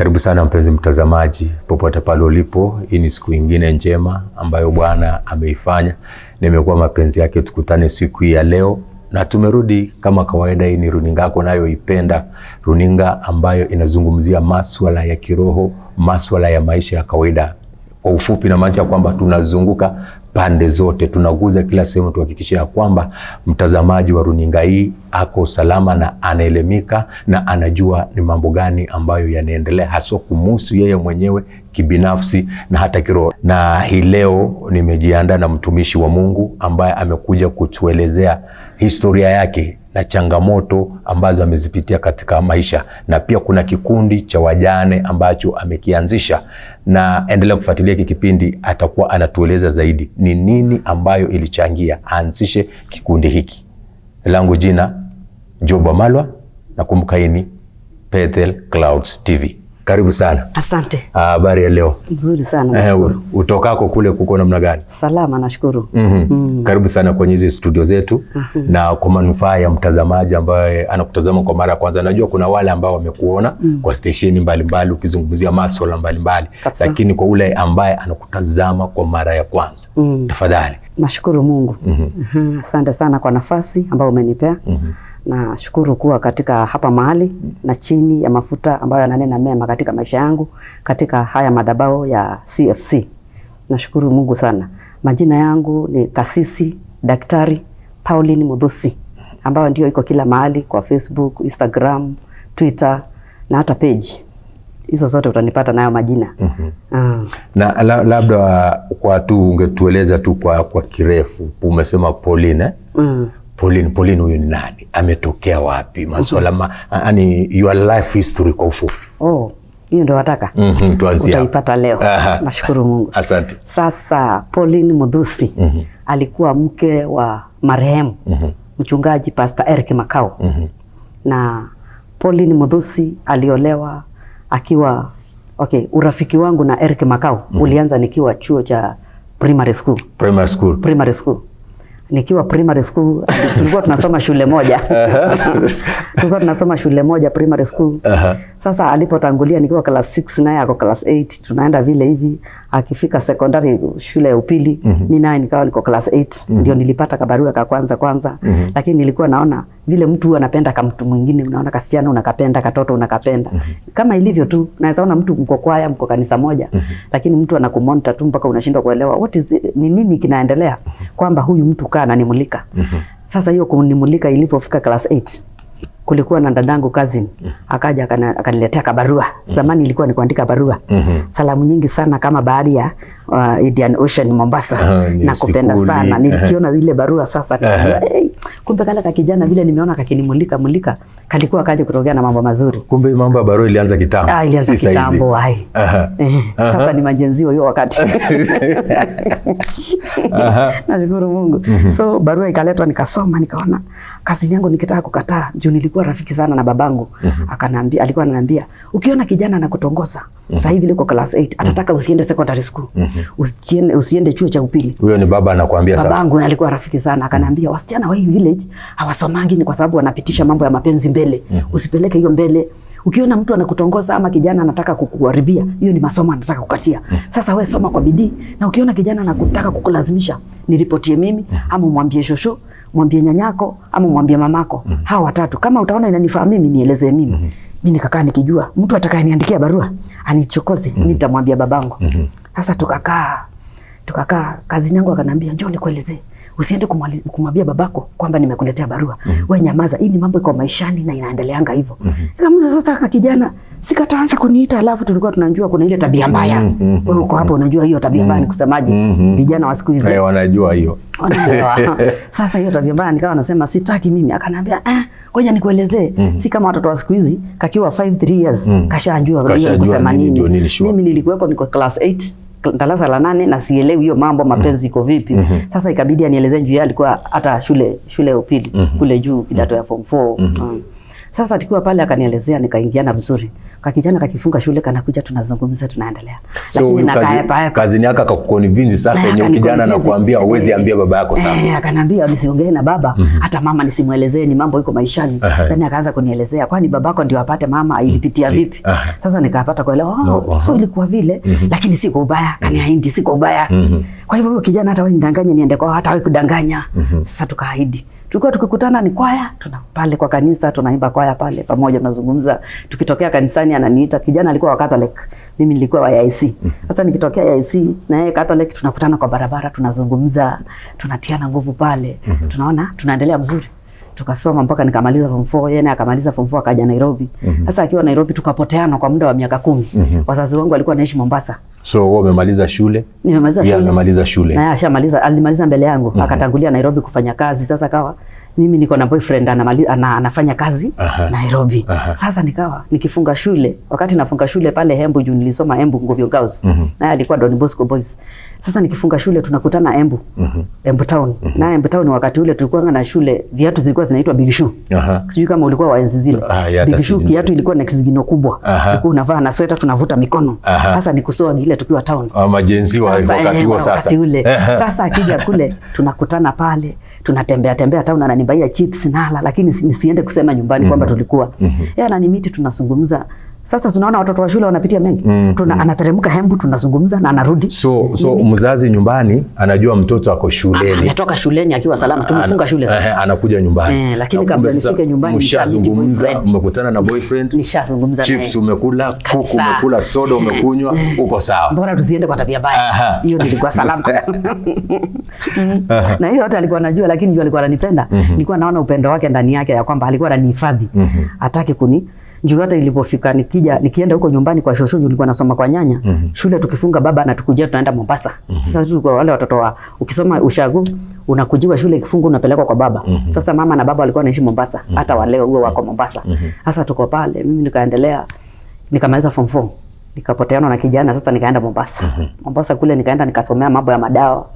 Karibu sana mpenzi mtazamaji, popote pale ulipo. Hii ni siku ingine njema ambayo Bwana ameifanya, nimekuwa mapenzi yake tukutane siku hii ya leo, na tumerudi kama kawaida. Hii ni runinga yako nayoipenda, runinga ambayo inazungumzia maswala ya kiroho, maswala ya maisha ya kawaida. Kwa ufupi, namaanisha kwamba tunazunguka pande zote, tunaguza kila sehemu, tuhakikishe ya kwamba mtazamaji wa runinga hii ako salama na anaelimika na anajua ni mambo gani ambayo yanaendelea haswa kumuhusu yeye mwenyewe kibinafsi na hata kiroho. Na hii leo nimejiandaa na mtumishi wa Mungu ambaye amekuja kutuelezea historia yake na changamoto ambazo amezipitia katika maisha, na pia kuna kikundi cha wajane ambacho amekianzisha, na endelea kufuatilia hiki kipindi, atakuwa anatueleza zaidi ni nini ambayo ilichangia aanzishe kikundi hiki. Langu jina Job Amalwa, na kumbuka hii ni Bethel Clouds TV. Karibu sana. Asante. Habari ya leo? Mzuri sana, nashukuru. Utokako kule kuko namna gani? Salama, nashukuru. Karibu sana kwenye hizi studio zetu na kwa manufaa ya mtazamaji ambaye anakutazama kwa mara ya kwanza. Najua kuna wale ambao wamekuona kwa stesheni mbalimbali ukizungumzia masuala mbalimbali, lakini kwa ule ambaye anakutazama kwa mara ya kwanza, tafadhali. Nashukuru Mungu. Asante sana kwa nafasi ambayo umenipea. Nashukuru kuwa katika hapa mahali na chini ya mafuta ambayo yananena mema katika maisha yangu katika haya madhabahu ya CFC. Nashukuru Mungu sana. Majina yangu ni Kasisi Daktari Pauline Muthusi, ambayo ndio iko kila mahali kwa Facebook, Instagram, Twitter na hata page. Hizo zote utanipata nayo majina. Na labda kwa tu ungetueleza tu kwa kirefu, umesema Pauline, eh? Pauline huyu ni nani? Ametokea wapi? Maswala yani your life history kwa ufupi. Oh, hiyo ndio wataka? Tuanzie hapo. Utaipata leo. Nashukuru Mungu. Asante. Sasa Pauline Muthusi alikuwa mke wa marehemu mchungaji Pastor Eric Makau. Na Pauline Muthusi aliolewa akiwa okay, urafiki wangu na Eric Makau ulianza nikiwa chuo cha primary school. Primary school. Primary school. Nikiwa primary school tulikuwa tunasoma shule moja. Tulikuwa tunasoma shule moja primary school. Sasa alipotangulia nikiwa class 6 naye ako class 8, tunaenda vile hivi. Akifika secondary shule ya upili, mimi naye nikawa niko class 8. Ndio nilipata kabarua ka kwanza kwanza. Lakini nilikuwa naona vile mtu anapenda kama mtu mwingine, unaona kasichana unakapenda, katoto unakapenda. Kama ilivyo tu, naweza ona mtu mko kwaya, mko kanisa moja, lakini mtu anakumonitor tu mpaka unashindwa kuelewa what is it, ni nini kinaendelea, kwamba huyu mtu kaa ananimulika. Sasa hiyo kunimulika ilipofika class 8, kulikuwa na dadangu cousin akaja akaniletea kabarua. Zamani ilikuwa ni kuandika barua. Salamu nyingi sana kama bahari ya Indian Ocean Mombasa. Ni Nakupenda sikuli. sana. Nilikiona ile barua sasa nikajua, hey, kumbe kale ka kijana vile nimeona kakinimulika mulika kalikuwa kaje kutokea na mambo mazuri. Kumbe mambo ya barua ilianza kitambo. Ah, ilianza Si saizi. kitambo ai. Sasa ni ma-Gen Z hiyo wakati. Nashukuru Mungu. So barua ikaletwa nikasoma, nikaona kazi yangu nikitaka kukataa juu nilikuwa rafiki sana na babangu. Akanambia, alikuwa ananiambia ukiona kijana anakutongoza sasa hivi liko class 8 atataka usiende secondary school. Usiende chuo cha upili. Huyo ni baba anakuambia sasa. Babangu alikuwa rafiki sana, akaniambia wasichana wa hii village hawasomangi ni kwa sababu wanapitisha mambo ya mapenzi mbele. Usipeleke hiyo mbele. Ukiona mtu anakutongoza ama kijana anataka kukuharibia, hiyo ni masomo anataka kukatia. Sasa wewe soma kwa bidii, na ukiona kijana anakutaka kukulazimisha, niripotie mimi ama umwambie shosho, mwambie nyanyako ama mwambie mamako. Hawa watatu kama utaona inanifaa mimi, nielezee mimi. Mimi nikakaa nikijua mtu atakayeniandikia barua anichokoze, mimi nitamwambia babangu. Sasa tukakaa, kazini yangu akaniambia njoo nikuelezee. Usiende kumwambia babako kwamba nimekuletea barua. Wewe nyamaza, hii ni mambo iko maishani na inaendeleanga hivyo. Nikamuuliza sasa kaka kijana, sikataanza kuniita, alafu tulikuwa tunajua kuna ile tabia mbaya. Wewe uko hapo unajua hiyo tabia mbaya ni kusemaje? Vijana wa siku hizi. Wanajua hiyo. Wanaelewa. Sasa hiyo tabia mbaya nikawa nasema sitaki mimi. Akaniambia ngoja nikuelezee. Si kama watoto wa siku hizi kakiwa 5 3 years kashajua hiyo Kashajua kusema nini nini. ndio nini, sure. Mimi nilikuweko niko class 8 darasa la 8 na sielewi hiyo mambo mapenzi iko vipi. Sasa ikabidi anielezee juu yeye alikuwa hata shule ya upili kule juu kidato ya form 4. Sasa tukiwa pale akanielezea, nikaingiana vizuri. Kakijana kakifunga shule kanakuja, tunazungumza, tunaendelea. So huyu nakaepa kazini yako akakuconvince sasa, yenye kijana anakuambia huwezi ambia baba yako sasa. Akaniambia nisiongee na baba, hata mama nisimuelezee ni mambo iko maishani. Then akaanza kunielezea kwani babako ndio apate mama ilipitia vipi. Sasa nikapata kuelewa, oh, No, aha. so ilikuwa vile, lakini si kwa ubaya, kaniahidi si kwa ubaya. Kwa hivyo huyo kijana hata wewe nidanganye niende kwao, hata wewe kudanganya. Sasa tukaahidi. Tulikuwa tukikutana ni kwaya, tuna pale kwa kanisa tunaimba kwaya pale pamoja, tunazungumza. Tukitokea kanisani ananiita, kijana alikuwa wa Catholic, mimi nilikuwa wa AIC. Sasa nikitokea AIC na yeye Catholic, tunakutana kwa barabara, tunazungumza, tunatiana nguvu pale. Tunaona tunaendelea mzuri. Tukasoma mpaka nikamaliza form 4, yeye naye akamaliza form 4 akaja Nairobi. Sasa akiwa Nairobi tukapoteana kwa muda wa miaka 10. Wazazi wangu walikuwa wanaishi Mombasa. So wewe umemaliza shule? Nimemaliza Yeye shule. amemaliza shule. Na yeye ashamaliza, alimaliza mbele yangu, akatangulia Nairobi kufanya kazi. Sasa kawa mimi niko na boyfriend anafanya kazi Nairobi. Sasa nikawa nikifunga shule, wakati nafunga shule pale Embu juu nilisoma Embu Nguvyo Girls. Naye alikuwa Don Bosco Boys. Sasa nikifunga shule tunakutana Embu. Embu Town. Na Embu Town wakati ule tulikuwa na shule, viatu zilikuwa zinaitwa Big Shoe. Sijui kama ulikuwa wa enzi zile. Ah, ya, hata Big Shoe sijui. kiatu ilikuwa na kisigino kubwa. Ulikuwa unavaa na sweta tunavuta mikono. Sasa ni kusoa ile tukiwa town. Ama Gen Z wa Sasa, wakati huo sasa. wakati ule. Sasa akija kule tunakutana pale, tunatembea tembea town, ananibaia chips nala, lakini nisiende kusema nyumbani kwamba tulikuwa. Yeye ananimiti tunazungumza. Sasa tunaona watoto wa shule wanapitia mengi. Anateremka Embu tunazungumza na anarudi. So mzazi nyumbani anajua mtoto ako shuleni. Anatoka shuleni akiwa salama. Tumefunga shule sasa. Anakuja nyumbani. Lakini Na kabla kumbe sasa nifike nyumbani nishamiti mshazungumza, boyfriend. mmekutana na boyfriend. Nishazungumza naye. Chips umekula, kuku Kabisa. umekula, soda umekunywa, uko sawa. Bora tusiende kwa tabia mbaya. Hiyo nilikuwa salama. Na hiyo yote alikuwa anajua, lakini juu alikuwa ananipenda. Nilikuwa naona upendo wake ndani yake ya kwamba alikuwa ananihifadhi. Hataki kuni juu hata ilipofika nikija nikienda huko nyumbani kwa shosho, juu nilikuwa nasoma kwa nyanya. Shule tukifunga baba anatukujia tunaenda Mombasa. Sasa tulikuwa wale watoto wa ukisoma ushago unakujiwa shule ikifunga unapelekwa kwa baba. Sasa mama na baba walikuwa wanaishi Mombasa. Hata wale huo wako Mombasa. Sasa tuko pale, mimi nikaendelea nikamaliza form 4. Nikapoteana na kijana sasa nikaenda Mombasa. Mombasa kule nikaenda nikasomea mambo ya madawa.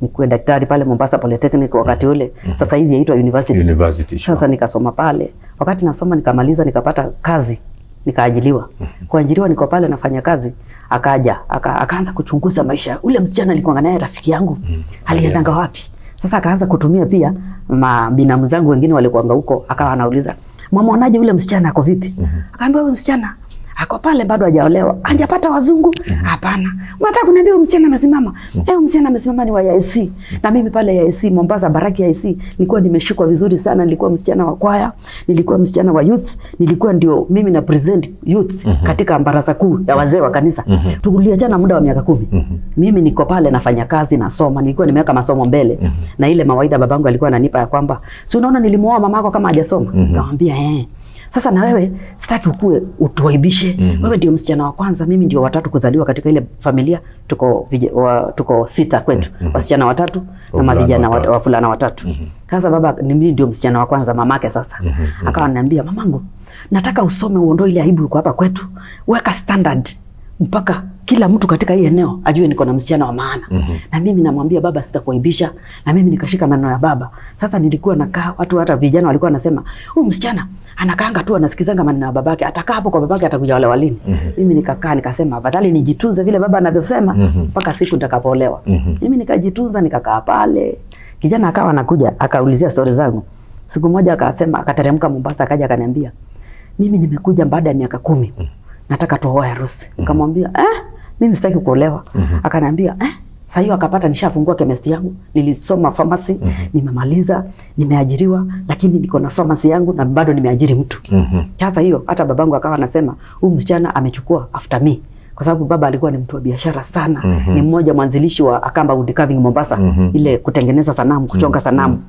Nikuwe daktari pale Mombasa Polytechnic wakati ule. Sasa hivi yaitwa university. University, sure. Sasa nikasoma pale. Wakati nasoma nikamaliza nikapata kazi. Nikaajiriwa. Kuajiriwa niko pale nafanya kazi. Akaja, akaanza kuchunguza maisha. Ule msichana alikuwa naye rafiki yangu. Aliendanga wapi? Sasa akaanza kutumia pia mabinamu zangu wengine walikuwa huko, akawa anauliza, "Mwamuonaje yule msichana ako vipi?" Akaambiwa huyu msichana ako pale bado hajaolewa. Hajapata wazungu? Hapana. Unataka kuniambia huyu msichana amesimama? Eh, msichana amesimama ni wa AIC. Na mimi pale AIC Mombasa, Baraki AIC, nilikuwa nimeshikwa vizuri sana, nilikuwa msichana wa kwaya, nilikuwa msichana wa youth, nilikuwa ndio mimi na present youth katika baraza kuu ya wazee wa kanisa. Tuliachana muda wa miaka 10. Mimi niko pale nafanya kazi nasoma, nilikuwa nimeweka masomo mbele. Na ile mawaidha babangu alikuwa ananipa ya kwamba, si unaona nilimuoa mamako kama hajasoma? Nikamwambia eh. Sasa na wewe sitaki ukue utuaibishe. Wewe ndio msichana wa kwanza, mimi ndio watatu kuzaliwa katika ile familia, tuko 6 kwetu. Wasichana watatu na Wavulana mavijana watatu. wavulana watatu. Sasa baba ni mimi ndio msichana wa kwanza mamake sasa. Akawa ananiambia mamangu, nataka usome uondoe ile aibu iko hapa kwetu. Weka standard mpaka kila mtu katika hii eneo ajue niko na msichana wa maana. Na mimi namwambia baba sitakuaibisha, na mimi nikashika maneno ya baba. Sasa nilikuwa nakaa, watu hata vijana walikuwa wanasema, huyu msichana anakaanga tu anasikizanga maneno ya babake, atakaa hapo kwa babake atakuja wale walini. Mimi nikakaa nikasema afadhali nijitunze vile baba anavyosema mpaka siku nitakapoolewa. Mimi nikajitunza nikakaa pale. Kijana akawa anakuja akaulizia story zangu. Siku moja akasema, akateremka Mombasa akaja akaniambia, mimi nimekuja baada ya miaka 10. Nataka tuoe harusi. Nikamwambia, mimi sitaki kuolewa. Akaniambia, sasa hiyo akapata nishafungua chemist yangu, nilisoma pharmacy, nimemaliza, nimeajiriwa, lakini niko na pharmacy yangu na bado nimeajiri mtu. Sasa hiyo hata babangu akawa anasema, huyu msichana amechukua after me. Kwa sababu baba alikuwa ni mtu wa biashara sana. Ni mmoja mwanzilishi wa Akamba Wood Carving Mombasa, ile kutengeneza sanamu, kuchonga sanamu.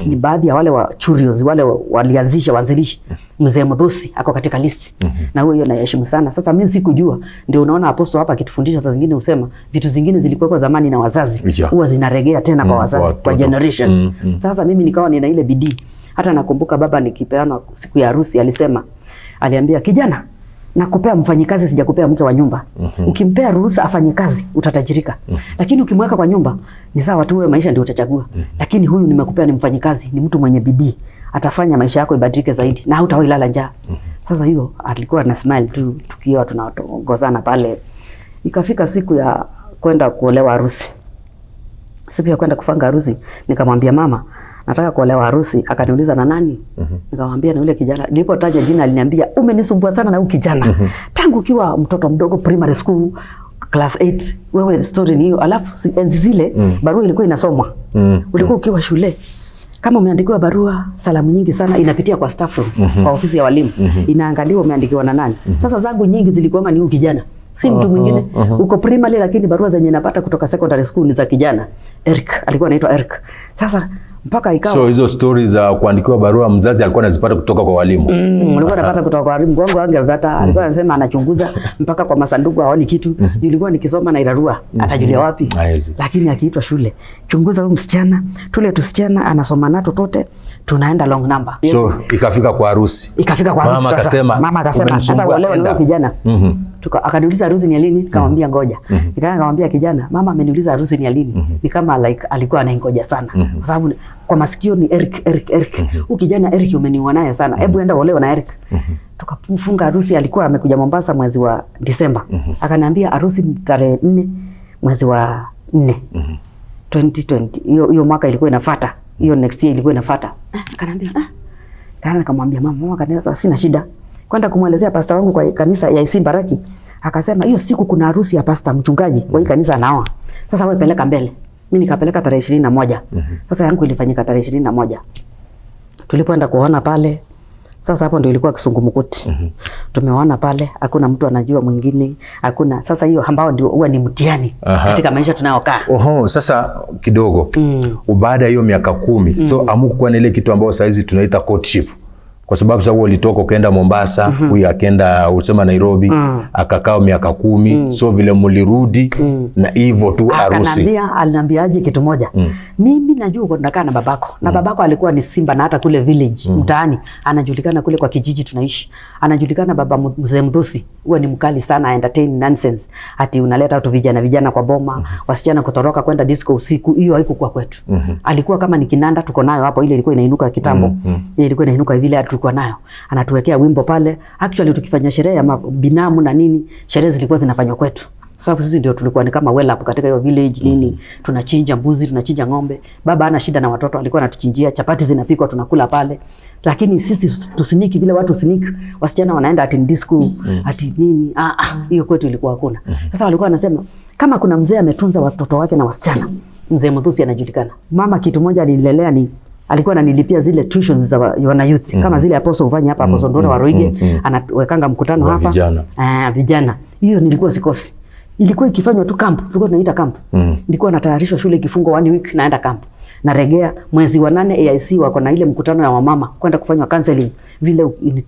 Ni baadhi ya wale wa churios, wale walianzisha waanzilishi. Mzee Mudhusi ako katika list. Na huyo naheshimu sana. Sasa mimi sikujua, ndio unaona apostle hapa akitufundisha saa zingine husema vitu zingine zilikuwa zamani na wazazi huwa zinaregea tena kwa wazazi, Kwa kwa generations. Sasa mimi nikawa nina ile bidii. Hata nakumbuka baba nikipeana siku ya harusi alisema, aliambia kijana, Nakupea mfanyikazi, sijakupea mke wa nyumba. Ukimpea ruhusa afanye kazi utatajirika. Lakini ukimweka kwa nyumba ni sawa tu, wewe maisha ndio utachagua. Lakini huyu nimekupea ni mfanyikazi, ni mtu mwenye bidii, atafanya maisha yako ibadilike zaidi na hutawahi lala njaa. Sasa hiyo alikuwa na smile tu tukiwa tunaongozana pale. Ikafika siku ya kwenda kuolewa harusi. Siku ya kwenda kufunga harusi, nikamwambia mama, nataka kuolewa harusi. Akaniuliza na nani? Nikamwambia na yule kijana. Nilipotaja jina aliniambia umenisumbua sana na huyu kijana. Tangu ukiwa mtoto mdogo primary school class 8, wewe story ni hiyo. Alafu enzi zile barua ilikuwa inasomwa. Ulikuwa ukiwa shule kama umeandikiwa barua, salamu nyingi sana inapitia kwa staff room, kwa ofisi ya walimu. Inaangaliwa umeandikiwa na nani. Sasa zangu nyingi zilikuwa ni huyu kijana, si mtu mwingine. Uko primary, lakini barua zenye napata kutoka secondary school ni za kijana Eric, alikuwa anaitwa Eric. Sasa mpaka ikawa So hizo stori za kuandikiwa barua mzazi alikuwa anazipata kutoka kwa walimu. Alikuwa anapata kutoka kwa walimu wangu, angepata alikuwa anasema anachunguza mpaka kwa masanduku haoni kitu. Nilikuwa nikisoma na irarua, atajulia wapi? Haezi. Lakini akiitwa shule, chunguza huyu msichana, tule tusichana anasoma nato tote, tunaenda long number. So ikafika kwa harusi. Ikafika kwa harusi Mama sasa. akasema, Mama akasema "Umenisumbua, hata uolewe na enda." huyo kijana. Akaniuliza harusi ni ya lini? Nikamwambia ngoja. Nikaenda nikamwambia kijana, mama ameniuliza harusi ni ya lini. Ni kama like alikuwa anaingoja sana. Kwa sababu kwa masikio ni Eric Eric Eric. Huyu kijana Eric umeniua naye sana. Hebu enda uolewe na Eric. Tukafunga harusi, alikuwa amekuja Mombasa mwezi wa Disemba. Akaniambia harusi ni tarehe 4 mwezi wa 4. 2020 hiyo hiyo mwaka ilikuwa inafuata. Hiyo next year ilikuwa inafuata. Akaniambia ah. Kana nikamwambia mama, mama kanisa sina shida. Kwenda kumwelezea pasta wangu kwa kanisa ya Isimba Raki. Akasema hiyo siku kuna harusi ya pasta mchungaji wa hii kanisa anaoa. Sasa wewe peleka mbele. Mimi nikapeleka tarehe 21. Sasa yangu ilifanyika tarehe 21. Tulipoenda kuona pale, sasa hapo ndio ilikuwa kisungumukuti. Tumeona pale, hakuna mtu anajua mwingine, hakuna. Sasa hiyo ambao ndio huwa ni mtihani katika maisha tunayokaa. Oho, sasa kidogo baada ya hiyo miaka 10 so amukuwa na ile kitu ambayo saizi tunaita courtship, kwa sababu sasa ulitoka ukaenda Mombasa, huyu akaenda usema Nairobi, akakaa miaka 10 so vile mulirudi na hivyo tu harusi. Akanambia, aliniambiaje kitu moja. Mimi najua uko unakaa na babako. Na babako alikuwa ni simba na hata kule village mtaani anajulikana kule kwa kijiji tunaishi. Anajulikana baba mzee Mdhusi. Huwa ni mkali sana, entertain nonsense. Ati unaleta watu vijana vijana kwa boma, wasichana kutoroka kwenda disco usiku, hiyo haikuwa kwetu. Alikuwa kama ni kinanda tuko nayo hapo, ile ilikuwa inainuka kitambo. Ile ilikuwa inainuka vile tulikuwa nayo. Anatuwekea wimbo pale. Actually tukifanya sherehe ya binamu na nini, sherehe zilikuwa zinafanywa kwetu. Sababu sisi ndio tulikuwa ni kama well up katika hiyo village nini, tunachinja mbuzi, tunachinja ng'ombe. Baba hana shida na watoto, alikuwa anatuchinjia, chapati zinapikwa tunakula pale. Lakini sisi tusiniki vile watu siniki, wasichana wanaenda ati disco, ati nini. Hiyo kwetu ilikuwa hakuna. Sasa walikuwa wanasema kama kuna mzee ametunza watoto wake na wasichana, mzee Muthusi anajulikana. Mama kitu moja alinilelea ni alikuwa ananilipia zile tuitions za wana youth kama zile Apostle hufanya hapa, Apostle Ndora wa Roige anawekanga mkutano Wa hapa vijana. Vijana. Hiyo nilikuwa sikosi. Ilikuwa ikifanywa tu camp, tulikuwa tunaita camp. Nilikuwa natayarishwa shule ikifungwa one week naenda camp. Naregea mwezi wa 8 AIC wako na ile mkutano ya wamama kwenda kufanywa counseling. Vile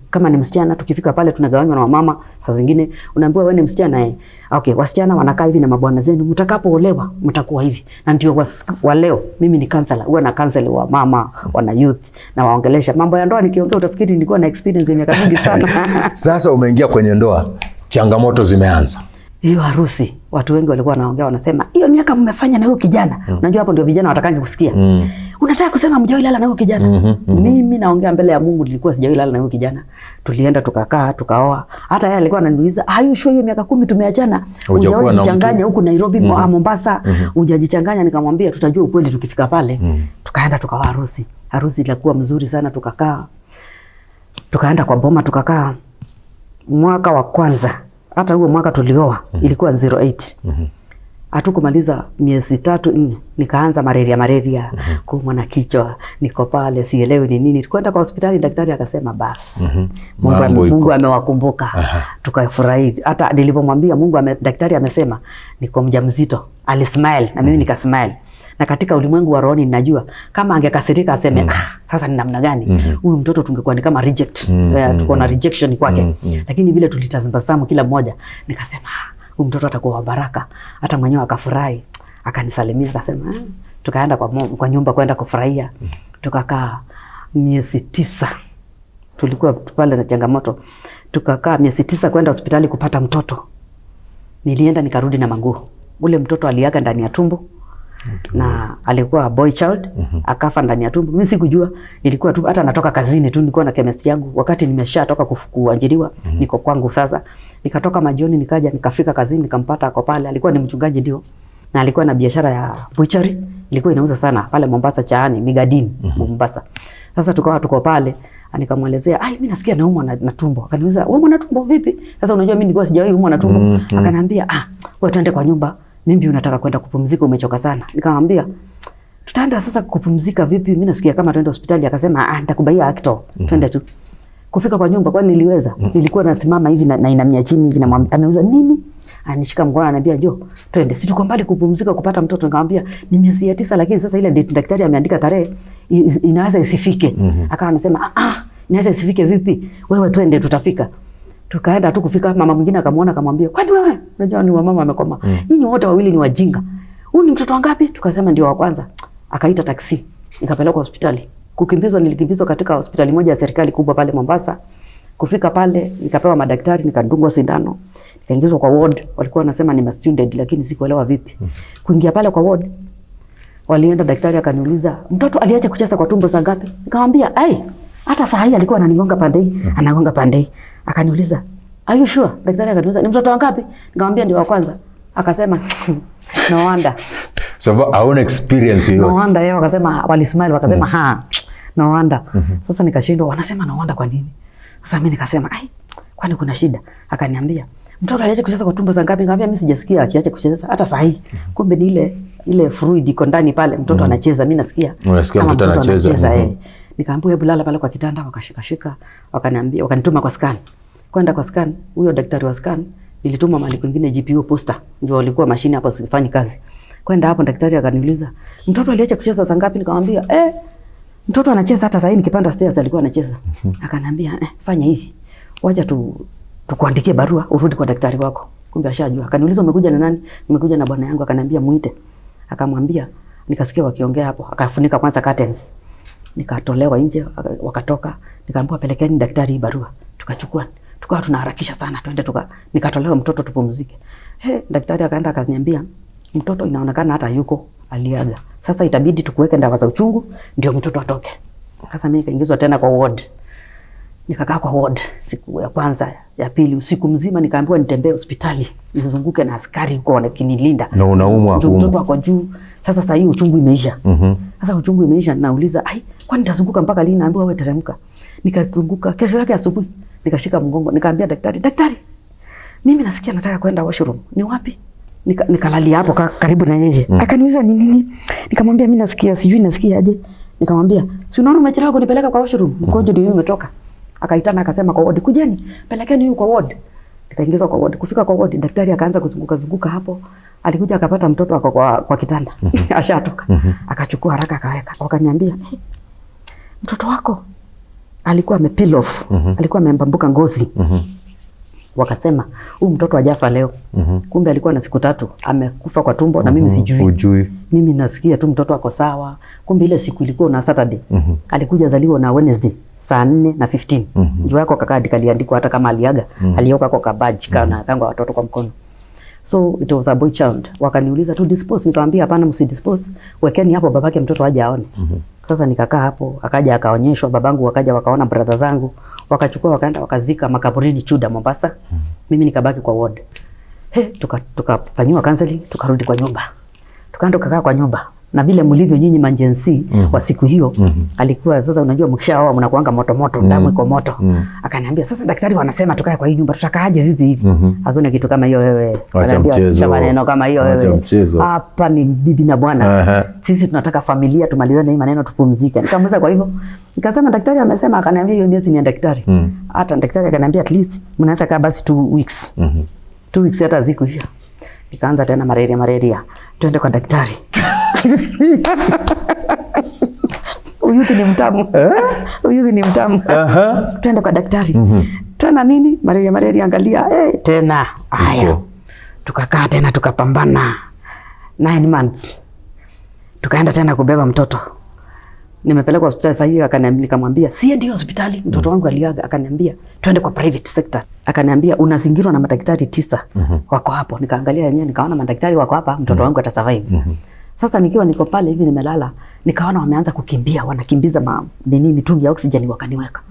kama ni msichana tukifika pale tunagawanywa na wamama, saa zingine unaambiwa wewe ni msichana eh. Okay, wasichana wanakaa hivi na mabwana zenu, mtakapoolewa mtakuwa hivi. Na ndio wa leo mimi ni counselor, huwa na counsel wa mama, wana youth na waongelesha mambo ya ndoa. Nikiongea utafikiri nilikuwa na experience ya miaka mingi sana. Sasa umeingia kwenye ndoa, changamoto zimeanza. Hiyo harusi watu wengi walikuwa wanaongea, wanasema hiyo miaka mmefanya na huyo kijana. Unajua hapo ndio vijana watakangi kusikia. Unataka kusema mjawahi lala na huyo kijana? Mimi naongea mbele ya Mungu, nilikuwa sijawahi lala na huyo kijana. Tulienda tukakaa tukaoa. Hata yeye alikuwa ananiuliza, "Are you sure hiyo miaka 10 tumeachana? Hujakuwa Hujawahi na mtu?" jichanganya huku Nairobi, Mombasa, hujajichanganya?" Nikamwambia tutajua ukweli tukifika pale. Tukaenda tukaoa harusi. Harusi ilikuwa mzuri sana, tukakaa. Tukaenda kwa boma tukakaa. Mwaka wa kwanza, hata huo mwaka tulioa ilikuwa 08. Hatukumaliza miezi 3 4, nikaanza malaria, kuumwa na kichwa, niko pale sielewi ni nini. Tukwenda kwa hospitali, daktari akasema basi. Mambo iko. Mungu amewakumbuka. Tukafurahi. Hata nilipomwambia Mungu daktari amesema niko mjamzito, alismile na mimi nikasmile. Na katika ulimwengu wa rohoni ninajua kama angekasirika aseme sasa ni namna gani huyu mtoto tungekuwa ni kama reject. Tuko na rejection kwake. Lakini vile tulitabasamu kila mmoja, nikasema huyu mtoto atakuwa wa baraka. Hata mwenyewe akafurahi, akanisalimia akasema. Tukaenda kwa nyumba kwenda kufurahia. Tukakaa miezi 9. Tulikuwa pale na changamoto. Tukakaa miezi 9 kwenda hospitali kupata mtoto. Nilienda nikarudi na manguo. Ule mtoto aliaga ndani ya tumbo. Na alikuwa boy child. Akafa ndani ya tumbo. Mimi sikujua, nilikuwa tu hata natoka kazini tu, nilikuwa na chemist yangu. Wakati nimeshatoka kuajiriwa, niko kwangu sasa. Nikatoka majioni nikaja nikafika kazini nikampata ako pale. Alikuwa ni mchungaji ndio. Na alikuwa na biashara ya butchery, ilikuwa inauza sana pale Mombasa Chaani, Migadini, Mombasa. Sasa tukawa tuko pale, nikamwelezea, ai mimi nasikia naumwa na tumbo. Akaniuliza, wewe una tumbo vipi? Sasa unajua mimi nilikuwa sijawahi umwa na tumbo. Akaniambia, ah, wewe twende kwa nyumba. Mimi unataka kwenda kupumzika, umechoka sana. Nikamwambia, tutaenda sasa kupumzika vipi? Mimi nasikia kama twende hospitali. Akasema, ah, nitakubaia Acto. Twende tu. Kufika kwa nyumba, kwani niliweza? Nilikuwa nasimama hivi na inamia chini hivi, namwambia, anauliza nini? Anishika mkono ananiambia, njoo twende. Si tuko mbali kupumzika kupata mtoto. Nikamwambia ni miezi ya 9, lakini sasa ile date daktari ameandika tarehe inaweza isifike. Akawa anasema, ah, inaweza isifike vipi? Wewe twende tutafika. Tukaenda tu kufika, mama mwingine akamuona akamwambia, kwani wewe unajua ni wamama wamekoma. Nyinyi wote wawili ni wajinga. Huyu ni mtoto wangapi? Tukasema ndio wa kwanza. Akaita taksi, nikapelekwa hospitali. Kukimbizwa, nilikimbizwa katika hospitali moja ya serikali kubwa pale Mombasa. Kufika pale nikapewa madaktari, nikadungwa sindano, nikaingizwa kwa ward. Walikuwa wanasema ni mastudent, lakini sikuelewa vipi. Kuingia pale kwa ward, walienda daktari akaniuliza, mtoto aliacha kucheza kwa tumbo saa ngapi? Nikamwambia, ai, hata saa hii alikuwa ananigonga pande hii, anagonga pande hii. Akaniuliza, are you sure? Daktari akaniuliza, ni mtoto wangapi? Nikamwambia ndio wa kwanza. Akasema, no wonder. So hauna experience hiyo. No wonder yeye wakasema, walismile wakasema, ha, no wonder. Sasa nikashindwa, wanasema no wonder kwa nini? Sasa mimi nikasema, ai, kwani kuna shida? Akaniambia, mtoto aliacha kucheza kwa tumbo saa ngapi? Nikamwambia mimi sijasikia akiacha kucheza hata saa hii. Kumbe ni ile fluid iko ndani pale, mtoto anacheza, mimi nasikia. Unasikia kama mtoto anacheza. Nikaambiwa hebu lala pale kwa kitanda, wakashika shika, wakaniambia, wakanituma kwa scan. Kwenda kwa scan, huyo daktari wa scan nilitumwa mahali kwingine GPO poster, ndio walikuwa mashine hapo zifanye kazi. Kwenda hapo daktari akaniuliza, mtoto aliacha kucheza saa ngapi? Nikamwambia, mtoto anacheza hata saa hii nikipanda stairs alikuwa anacheza. Akaniambia, fanya hivi. Wacha tukuandikie barua urudi kwa daktari wako. Kumbe ashajua. Akaniuliza umekuja na nani? Nimekuja na bwana yangu. Akaniambia muite. Akamwambia, nikasikia wakiongea hapo, akafunika kwanza curtains. Nikatolewa nje, wakatoka, nikaambiwa pelekeni daktari hii barua. Tukachukua, tukawa tunaharakisha sana twende nikatolewa mtoto tupumzike. Daktari akaenda akaniambia mtoto inaonekana hata yuko aliaga. Sasa itabidi tukuweke dawa za uchungu ndio mtoto atoke. Sasa mimi nikaingizwa tena kwa ward. Nikakaa kwa ward siku ya kwanza, ya pili, usiku mzima nikaambiwa nitembee hospitali, nizunguke na askari huko wanakinilinda. Na unaumwa Ndio mtoto kuumwa. ako juu. Sasa sasa hii uchungu imeisha. Sasa uchungu imeisha, nauliza, ai, kwani nitazunguka mpaka lini? Naambiwa wewe teremka. Nikazunguka kesho yake asubuhi, nikashika mgongo, nikaambia daktari, daktari, mimi nasikia nataka kwenda washroom. Ni wapi? Nikalalia hapo karibu na yeye. Akaniuliza ni nini? Nikamwambia mimi nasikia, sijui nasikia aje. Nikamwambia, si unaona umechelewa kunipeleka kwa washroom? Mkojo ndio umetoka. Akaitana akasema kwa ward, kujeni, pelekeni huyu kwa ward. Nikaingizwa kwa ward. Kufika kwa ward, daktari akaanza kuzunguka zunguka hapo. Alikuja akapata mtoto ako kwa kitanda. Ashatoka. Akachukua haraka akaweka. Wakaniambia, hey, mtoto wako alikuwa ame peel off. Alikuwa amembambuka ngozi. Wakasema huyu mtoto hajafa leo. Kumbe alikuwa na siku 3 amekufa kwa tumbo na mimi sijui. Hujui. Mimi nasikia tu mtoto ako sawa. Kumbe ile siku ilikuwa na Saturday. Alikuja zaliwa na Wednesday saa 4:15. Njoo yako kakadi kaliandikwa hata kama aliaga, alioka kwa kabaji kana kangwa watoto kwa mkono. So it was a boy child. Wakaniuliza tu dispose, nikamwambia hapana, msidispose. Wekeni hapo babake mtoto aje aone. Sasa nikakaa hapo, akaja akaonyeshwa babangu, wakaja wakaona brother zangu, wakachukua wakaenda wakazika makaburini Chuda Mombasa. Mimi nikabaki kwa ward. Tukafanyiwa counseling, tukarudi kwa nyumba. Tukaenda tukakaa kwa nyumba. Na vile mlivyo nyinyi manjensi wa siku hiyo, alikuwa sasa unajua mkishaoa mnakuanga moto moto, damu iko moto. Akaniambia sasa daktari wanasema tukae kwa hii nyumba, tutakaaje vipi hivi? Hakuna kitu kama hiyo wewe. Acha Akaniambia, mchezo. Acha maneno kama hiyo Acha wewe. mchezo. Hapa ni bibi na bwana. Sisi tunataka familia, tumalizane hii maneno tupumzike. Nikamuuliza kwa hivyo. Nikasema daktari amesema, akaniambia hiyo miezi ni ya daktari. Hata daktari akaniambia at least mnaweza kaa basi 2 weeks. 2 weeks hata zikuisha. Nikaanza tena malaria. Twende kwa daktari. Uyuthi ni mtamu. Uyuthi ni mtamu. Twende kwa daktari. Tena nini? Malaria angalia. Tena. Haya. Tukakaa tena tukapambana. 9 months. Tukaenda tena kubeba mtoto. Nimepelekwa hospitali sasa hivi, akaniambia, nikamwambia siendi hospitali, mtoto wangu aliaga. Akaniambia twende kwa private sector. Akaniambia unazingirwa na madaktari 9 wako hapo. Nikaangalia yenyewe nikaona madaktari wako hapa, mtoto wangu atasurvive. Sasa nikiwa niko pale hivi nimelala, nikaona wameanza kukimbia, wanakimbiza nini mitungi ya oxygen wakaniweka.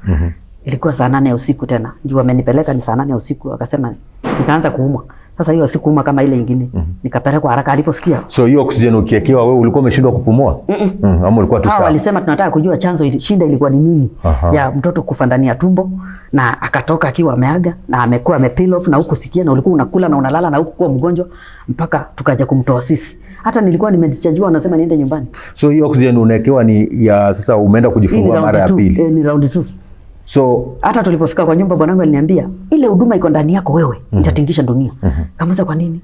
Ilikuwa saa 8 ya usiku tena. Juu wamenipeleka ni saa 8 ya usiku, akasema nikaanza kuumwa. Sasa hiyo sikuuma kama ile nyingine. Nikapelekwa haraka aliposikia. So hiyo oxygen ukiwekewa wewe ulikuwa umeshindwa kupumua? Ama ulikuwa tu sawa? Walisema tunataka kujua chanzo shida ilikuwa ni nini ya mtoto kufa ndani ya tumbo na akatoka akiwa ameaga na amekuwa ame peel off na huku sikia na ulikuwa unakula na unalala na huku kuwa mgonjwa mpaka tukaja kumtoa sisi. Hata nilikuwa nimedischargewa wanasema niende nyumbani. So hiyo oxygen unawekewa ni ya sasa umeenda kujifungua mara ya pili. Ni round 2. So hata tulipofika kwa nyumba bwanangu aliniambia ile huduma iko ndani yako wewe itatingisha dunia. Kamuuliza kwa nini?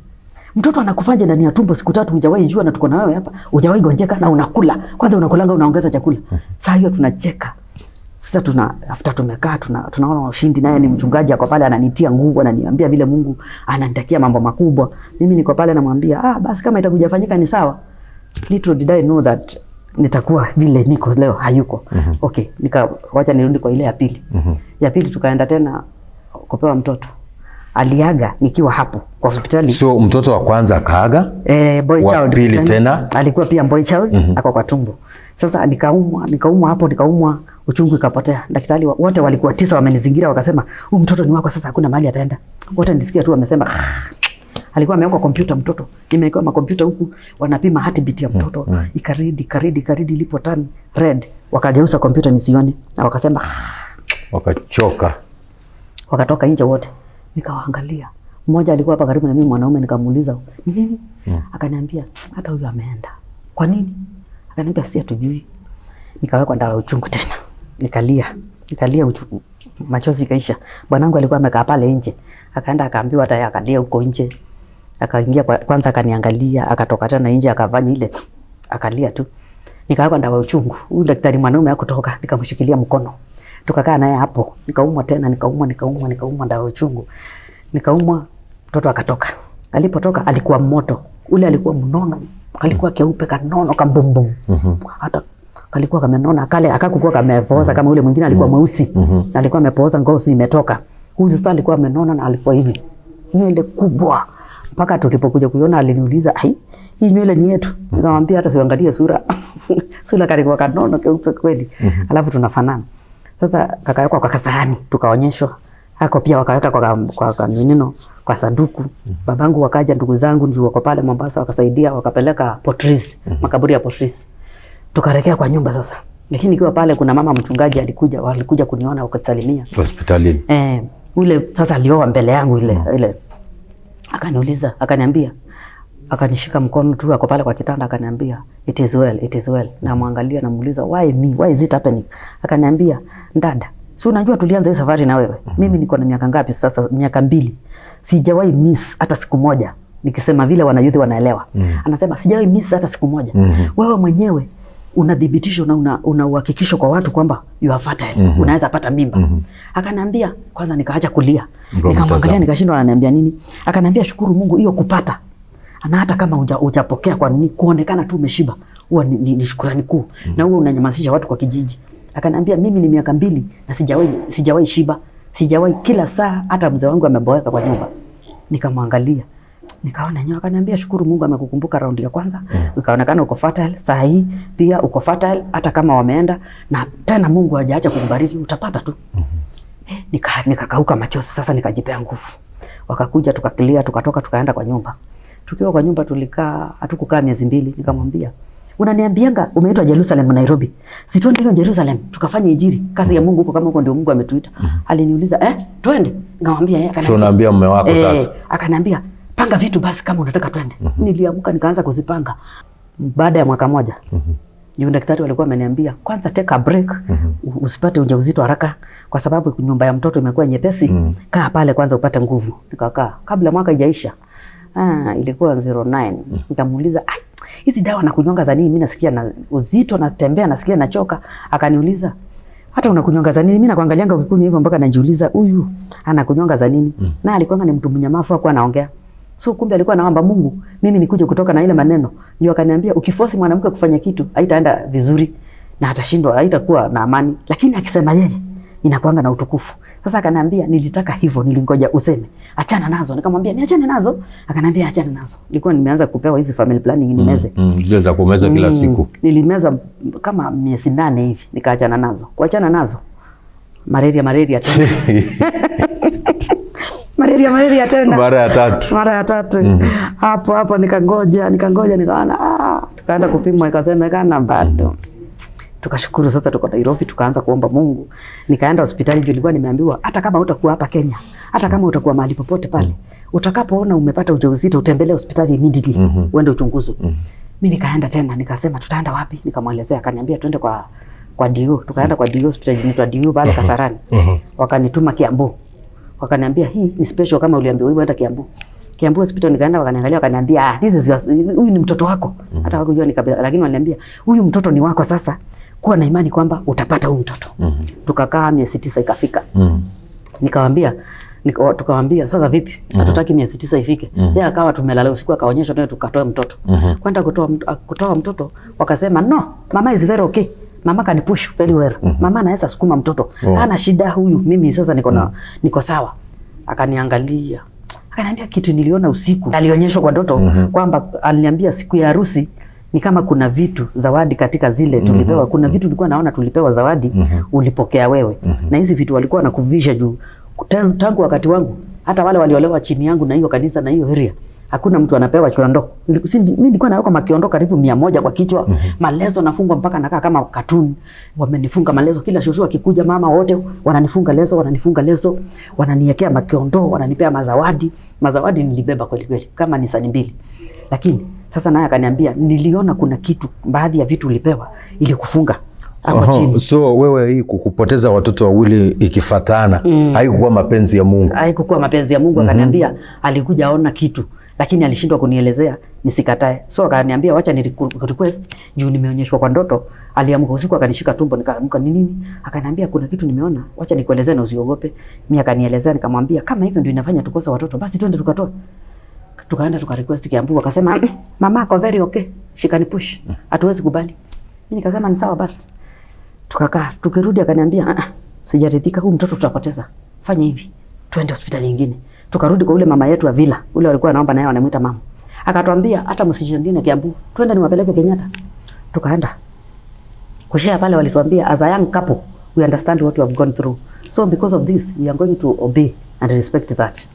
Mtoto anakufaje ndani ya tumbo siku 3 hujawahi jua na tuko na wewe hapa, hujawahi gonjeka na unakula. Kwanza unakulanga unaongeza chakula. Sasa hiyo tunacheka. Sasa tuna after tumekaa tunaona ushindi, naye ni mchungaji ako pale ananitia nguvu, ananiambia vile Mungu ananitakia mambo makubwa. Mimi niko pale namwambia basi kama itakuja fanyika ni sawa. Little did I know that nitakuwa vile niko leo hayuko. Okay, nikawacha nirudi kwa ile ya pili. Ya pili tukaenda tena kupewa mtoto. Aliaga nikiwa hapo kwa hospitali. So mtoto wa kwanza akaaga? Boy wa child. Pili tena alikuwa pia boy child, ako kwa tumbo. Sasa nikaumwa hapo, nikaumwa uchungu ikapotea. Daktari wote walikuwa 9 wamenizingira wakasema, "Huyu mtoto ni wako sasa, hakuna mahali ataenda." Wote nilisikia tu wamesema alikuwa amewekwa kompyuta mtoto. Nimewekewa makompyuta huku wanapima heartbeat ya mtoto. Ikaridi ilipo turn red. Wakageuza kompyuta nisione na wakasema wakachoka. Wakatoka nje wote. Nikawaangalia. Mmoja alikuwa hapa karibu na mimi mwanaume, nikamuuliza, "Ni nini?" Akaniambia, "Hata huyu ameenda." Kwa nini? Akaniambia si hatujui. Nikawekwa dawa ya uchungu tena. Nikalia uchungu. Machozi ikaisha. Bwanangu alikuwa amekaa pale nje. Akaenda akaambiwa hata yeye akalia huko nje. Akaingia kwanza akaniangalia, akatoka tena nje akafanya ile akalia tu. Nikawekwa dawa ya uchungu. Huyu daktari mwanaume hakutoka, nikamshikilia mkono. Tukakaa naye hapo. Nikaumwa tena, nikaumwa dawa ya uchungu. Nikaumwa, mtoto akatoka. Alipotoka alikuwa moto. Ule alikuwa mnono, alikuwa keupe kanono kambumbum. Hata kalikuwa kamenona kale akakuwa kamevoza kama ule mwingine alikuwa mweusi. Alikuwa amepooza ngozi imetoka. Huyu sasa alikuwa amenona na alikuwa hivi. Nywele kubwa. Mpaka tulipokuja kuiona aliniuliza, "Ai, hii nywele ni yetu?" Nikamwambia hata siangalie sura. Sura kalikuwa kanono keupe kweli. Alafu tunafanana. Sasa kakawekwa kwa kasahani tukaonyeshwa. Hako pia wakaweka kwa nino kwa sanduku. Babangu wakaja, ndugu zangu ndio wako pale Mombasa wakasaidia, wakapeleka Potris, makaburi ya Potris. Tukarekea kwa nyumba sasa. Lakini nikiwa pale kuna mama mchungaji alikuja, walikuja kuniona wakasalimia. Hospitalini. Ule sasa alioa mbele yangu ile ile. Akaniuliza, akaniambia, akanishika mkono tu ako pale kwa kitanda akaniambia, "It is well, it is well." Namwangalia namuuliza, "Why me? Why is it happening?" Akaniambia, "Dada, si unajua tulianza hii safari na wewe. Mimi niko na miaka ngapi sasa? Miaka 2. Sijawahi miss hata siku moja." Nikisema vile wanayouth wanaelewa. Anasema sijawahi miss hata siku moja. Wewe mwenyewe unadhibitisho na una uhakikisho kwa watu kwamba you are fertile. Unaweza pata mimba. Akaniambia, kwanza nikaacha kulia. Nikamwangalia nikashindwa ananiambia nini. Akaniambia shukuru Mungu hiyo kupata. Na hata kama hujapokea kwa nini kuonekana tu umeshiba, huwa ni shukrani kuu. Na huwa unanyamazisha watu kwa kijiji. Akaniambia mimi ni miaka 2 na sijawahi shiba, sijawahi kila saa, hata mzee wangu ameboeka kwa nyumba. Nikamwangalia. Nikaona nyoka. Akaniambia shukuru Mungu amekukumbuka raundi ya kwanza. Ikaonekana uko fertile, saa hii pia uko fertile hata kama wameenda, na tena Mungu hajaacha kukubariki utapata tu. Nikakauka machozi sasa nikajipea nguvu. Wakakuja tukakilia tukatoka tukaenda kwa nyumba. Tukiwa kwa nyumba tulikaa, hatukukaa miezi 2. Nikamwambia, "Unaniambianga umeitwa Jerusalem Nairobi. Si twende hiyo Jerusalem tukafanye injili, kazi ya Mungu huko kama huko ndio Mungu ametuita." Aliniuliza, "Twende?" Nikamwambia, "Eh." So unaambia mume wako sasa? Akaniambia, "Panga vitu basi kama unataka twende." Niliamka nikaanza kuzipanga. Baada ya mwaka mmoja, yule daktari alikuwa ameniambia, "Kwanza take a break, usipate ujauzito haraka kwa sababu nyumba ya mtoto imekuwa nyepesi. Kaa pale kwanza upate nguvu." Nikakaa. Kabla mwaka haijaisha, ilikuwa 09. Nikamuuliza, "Ai, hizi dawa na kunyonga za nini? Mimi nasikia na uzito, natembea nasikia nachoka." Akaniuliza, "Hata unakunyonga za nini? Mimi nakuangalianga ukikunywa hivyo mpaka najiuliza huyu anakunyonga za nini?" Na alikuwa ni mtu mnyamavu, hakuwa anaongea. So kumbe alikuwa anaomba Mungu mimi nikuje kutoka na ile maneno. Ndio akaniambia ukiforce mwanamke kufanya kitu haitaenda vizuri. na atashindwa, haitakuwa na amani, lakini akisema yeye inakuanga na utukufu. Sasa akaniambia nilitaka hivyo, nilingoja useme achana nazo. Nikamwambia niachane nazo, akaniambia achana nazo. Nilikuwa nimeanza kupewa hizi family planning nimeze. Zile za kumeza kila siku. Nilimeza kama miezi 8 hivi, nikaachana nazo. Kuachana nazo malaria, malaria tena. Malaria, malaria tena. Mara ya tatu. Mara ya tatu. Hapo hapo nikangoja, nikangoja, nikaona tukaenda kupimwa ikasemekana bado. Tukashukuru sasa tuko Nairobi, tukaanza kuomba Mungu. Nikaenda hospitali juu nilikuwa nimeambiwa hata kama utakuwa hapa Kenya, hata kama utakuwa mahali popote pale, utakapoona umepata ujauzito utembelee hospitali immediately, uende uchunguzwe. Mimi nikaenda tena nikasema tutaenda wapi? Nikamwelezea, akaniambia tuende kwa DU. Tukaenda kwa DU, hospitali inaitwa DU pale Kasarani. Wakanituma Kiambu. Wakaniambia hii ni special, kama uliambiwa wewe enda Kiambu. Kiambu hospital nikaenda, wakaniangalia, wakaniambia this is your, huyu ni mtoto wako. Hata hakujua ni kabila, lakini waliniambia huyu mtoto ni wako, sasa kuwa na imani kwamba utapata huyu mtoto. Tukakaa miezi 9 ikafika. Nikawaambia, tukawaambia sasa vipi? Hatutaki miezi 9 ifike. Yeye akawa tumelala usiku akaonyeshwa tena tukatoe mtoto. Kwenda kutoa mtoto wakasema no, mama is very okay. Mama can push very well. Mama anaweza sukuma mtoto. Hana shida huyu. Mimi sasa niko na niko sawa. Akaniangalia. Akaniambia kitu niliona usiku. Alionyeshwa kwa ndoto kwamba aliniambia siku ya harusi ni kama kuna vitu zawadi katika zile tulipewa. Kuna vitu nilikuwa naona tulipewa zawadi, ulipokea wewe. Na hizi vitu walikuwa wanakuvisha juu tangu wakati wangu, hata wale waliolewa chini yangu na hiyo kanisa na hiyo area, hakuna mtu anapewa kiondo. Mimi nilikuwa naweka makiondo karibu 100 kwa kichwa. Malezo nafungwa mpaka nakaa kama cartoon. Wamenifunga malezo, kila shosho akikuja mama wote wananifunga lezo, wananifunga lezo, wananiwekea makiondo, wananipea mazawadi. Mazawadi nilibeba kweli kweli kama ni sani 2. Lakini sasa naye akaniambia niliona kuna kitu, baadhi ya vitu ulipewa ili kufunga hapo chini. So wewe hii kukupoteza watoto wawili ikifatana haikuwa mapenzi ya Mungu. Haikuwa mapenzi ya Mungu. Akaniambia alikuja aona kitu lakini alishindwa kunielezea nisikatae. So akaniambia wacha ni request juu nimeonyeshwa kwa ndoto. Aliamka usiku akanishika tumbo, nikaamka ni nini? Akaniambia kuna kitu nimeona, wacha nikuelezee na usiogope. Mimi akanielezea, nikamwambia kama hivyo ndio inafanya tukose watoto basi twende tukatoe. Tukaenda tuka request Kiambu, akasema mama ako very okay, she can push. Hatuwezi kubali. Mimi nikasema ni sawa basi. Tukakaa, tukirudi akaniambia sijaridhika, huyu mtoto tutapoteza. Fanya hivi, twende hospitali nyingine. Tukarudi kwa ule mama yetu wa villa, ule walikuwa anaomba naye wanamuita mama. Akatuambia hata msishindane Kiambu, twende niwapeleke Kenyatta. Tukaenda. Kushia pale walituambia as a young couple we understand what you have gone through. So because of this we are going to obey and respect that.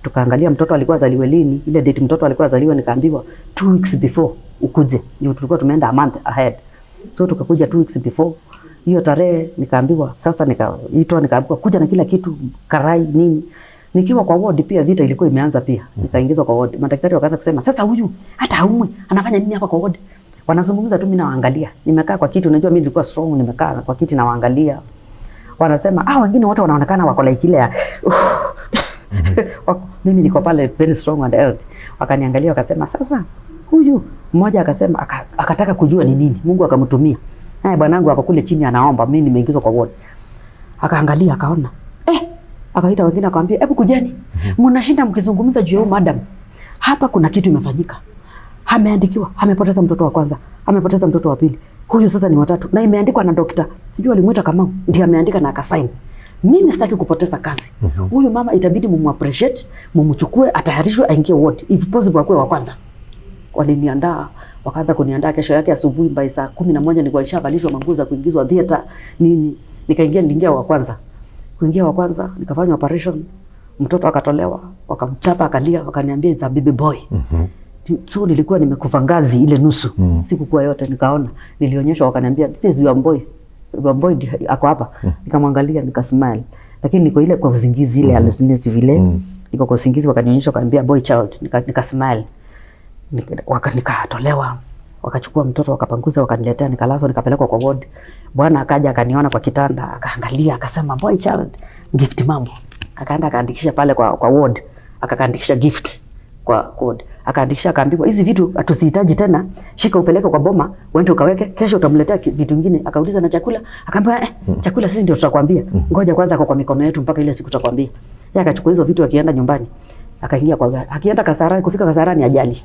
Tukaangalia mtoto alikuwa azaliwe lini, ile date mtoto alikuwa azaliwe, nikaambiwa 2 weeks before ukuje. Ndio tulikuwa tumeenda a month ahead. So tukakuja 2 weeks before hiyo tarehe, nikaambiwa sasa, nikaitwa nikaambiwa kuja na kila kitu, karai nini. Nikiwa kwa ward pia vita ilikuwa imeanza pia. Nikaingizwa kwa ward. Madaktari wakaanza kusema sasa huyu hata haumwi, anafanya nini hapa kwa ward? Wanazungumza tu, mimi nawaangalia. Nimekaa kwa kiti, unajua mimi nilikuwa strong, nimekaa kwa kiti nawaangalia. Wanasema wengine wote wanaonekana wako like ile ya mimi niko pale very strong and healthy. Wakaniangalia wakasema sasa huyu mmoja akasema akataka kujua ni nini. Mungu akamtumia. Naye bwanangu ako kule chini anaomba, mimi nimeingizwa kwa ward. Akaangalia akaona. Akaita wengine akamwambia hebu kujeni. Mnashinda mkizungumza juu ya madam. Hapa kuna kitu imefanyika. Ameandikiwa, amepoteza mtoto wa kwanza, amepoteza mtoto wa pili. Huyu sasa ni watatu na imeandikwa na dokta. Sijui alimuita Kamau, ndiye ameandika na akasign. Mimi sitaki kupoteza kazi. Huyu mama itabidi mumu appreciate, mumchukue, atayarishwe aingie ward. If possible akuwe wa kwanza. Waliniandaa, wakaanza kuniandaa kesho yake asubuhi by saa 11 nilikuwa nishavalishwa manguo za kuingizwa theater nini. Nikaingia, niliingia wa kwanza. Kuingia wa kwanza nikafanya operation, mtoto akatolewa, wakamchapa akalia, wakaniambia it's a baby boy. So nilikuwa nimekufa ngazi ile nusu. Sikukuwa yote, nikaona, nilionyeshwa wakaniambia this is your boy. Your boy ako hapa. Nikamwangalia nikasmile. Lakini niko ile kwa usingizi ile hallucination vile. Niko kwa usingizi wakanionyesha wakaniambia boy child, nikasmile. Nikatolewa. Wakachukua mtoto wakapanguza wakaniletea, nikalazwa nikapelekwa kwa ward. Bwana akaja akaniona kwa kitanda, akaangalia akasema boy child, gift mambo. Akaenda akaandikisha pale kwa ward, akaandikisha gift kwa ward. Akaandikisha akaambiwa hizi vitu hatuzihitaji tena, shika upeleke kwa boma, uende ukaweke, kesho utamletea vitu vingine. Akauliza na chakula, akaambiwa chakula sisi ndio tutakwambia. Ngoja kwanza kwa mikono yetu mpaka ile siku tutakwambia. Yeye akachukua hizo vitu akienda nyumbani. Akaingia kwa gari. Akienda Kasarani, kufika Kasarani ajali.